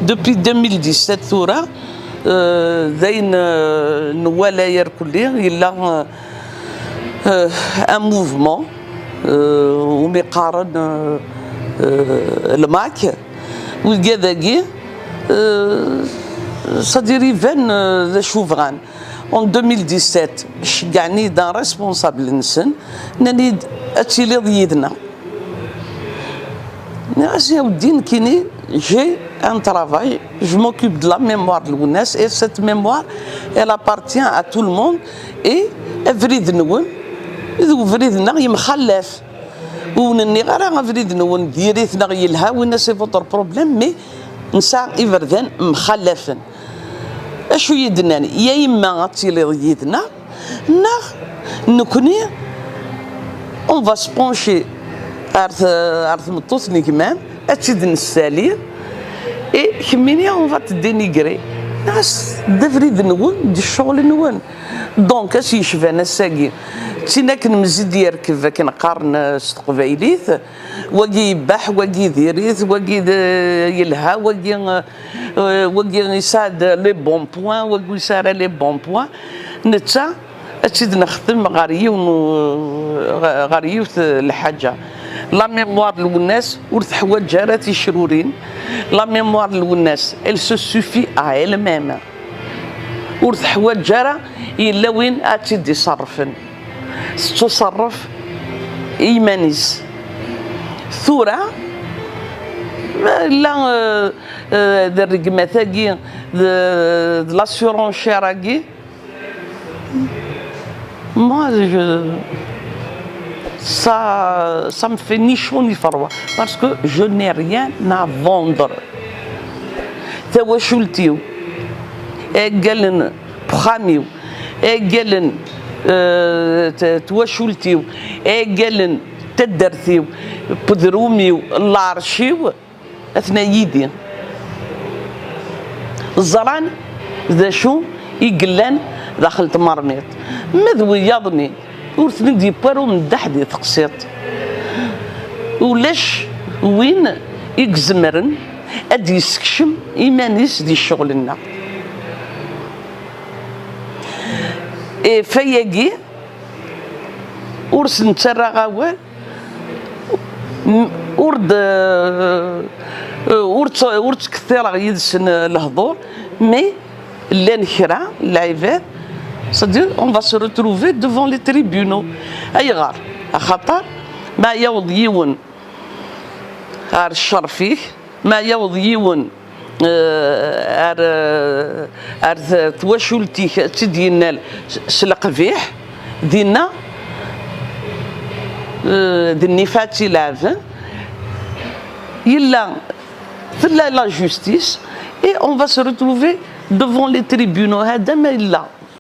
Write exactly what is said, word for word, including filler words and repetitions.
Depuis deux mille dix-sept tura, euh, d ayen, euh, nwala irkelli, yella, euh, euh, un mouvement, euh, umi qqaren, euh, euh, le MAK, wigad-agi, euh, c'est-à-dire iban, euh, d acu bɣan. En deux mille dix-sept, ceggɛen-iyi-d un responsable-nsen, nnan-iyi-d ad tiliḍ yid-neɣ. Nniɣ-as, ya weddi, nekkini, j'ai un travail, je m'occupe de la mémoire de Lwennas, et cette mémoire, elle appartient à tout le monde, et abrid-nwen d ubrid-nneɣ yemxallaf. Ur wen-nniɣ ara abrid-nwen diri-t neɣ yelha, winna c'est votre problème, mais nesɛa iberdan mxallafen. Acu i d-nnan? Ya yemma ad tiliḍ yid-neɣ, neɣ nekkni, on va se pencher ar t-, ar tmeṭṭut n gma-m, ad tt-id-nessali, et kemmini, on va te dénigrer. Neɣ s-, d abrid-nwen, d ccɣel-nwen. Donc, ass yecban ass-agi, d tin akken mzid yerkeb, akken qqaren, eh, s teqbaylit, wagi yebbeḥ, wagi diri-t, wagi d-, yelha, wagi, eh, wagi yesɛa-d les bons points, wagi ur yesɛi ara les bons points. Netta, ad tt-id-nexdem ɣer yiwen u-, ɣer yiwet lḥaǧa. La mémoire n Lwennas ur teḥwaǧ ara ticrurin. La mémoire n Lwennas, elle se suffit à elle-même. Ur teḥwaǧ ara yella win ad tt-id-iṣerrfen. Tettuṣerref i yiman-is. Tura, ma yella, euh, euh, d rregmat-agi, d, d la surenchère-agi, moi, je, ça, ça me fait ni chaud ni froid, parce que je n'ai rien à vendre. Tawacult-iw, aggalen n uxxam-iw, aggalen, eh, t-, twacult-iw, aggalen n taddart-iw, wedrum-iw, lɛerc-iw, atna yid-i. Ẓran d acu i yellan daxel tmermiḍt. Ma d wiyaḍ-nni, ur ten-id-yewwi ara umeddaḥ di teqsiṭ. Ulac win i izemren ad d-yessekcem iman-is di ccɣel-nneɣ. Ɣef wayagi, ur sen-ttarraɣ awal, m-, ur d-, ur tt-, ur ttkettireɣ yid-sen lehdur, mais llan kra n lɛibad, c'est-à-dire, on va se retrouver devant les tribunaux. Ayɣer? Axaṭer ma yaweḍ yiwen ɣer ccerf-ik, ma yaweḍ yiwen, eh, ar, eh, ar t-, twacult-ik ad tt-id-yennal s, s leqbiḥ, dinna, eh, d nnif ad tt-ilɛeben. Yella, tella la justice, et on va se retrouver devant les tribunaux. Hada ma yella.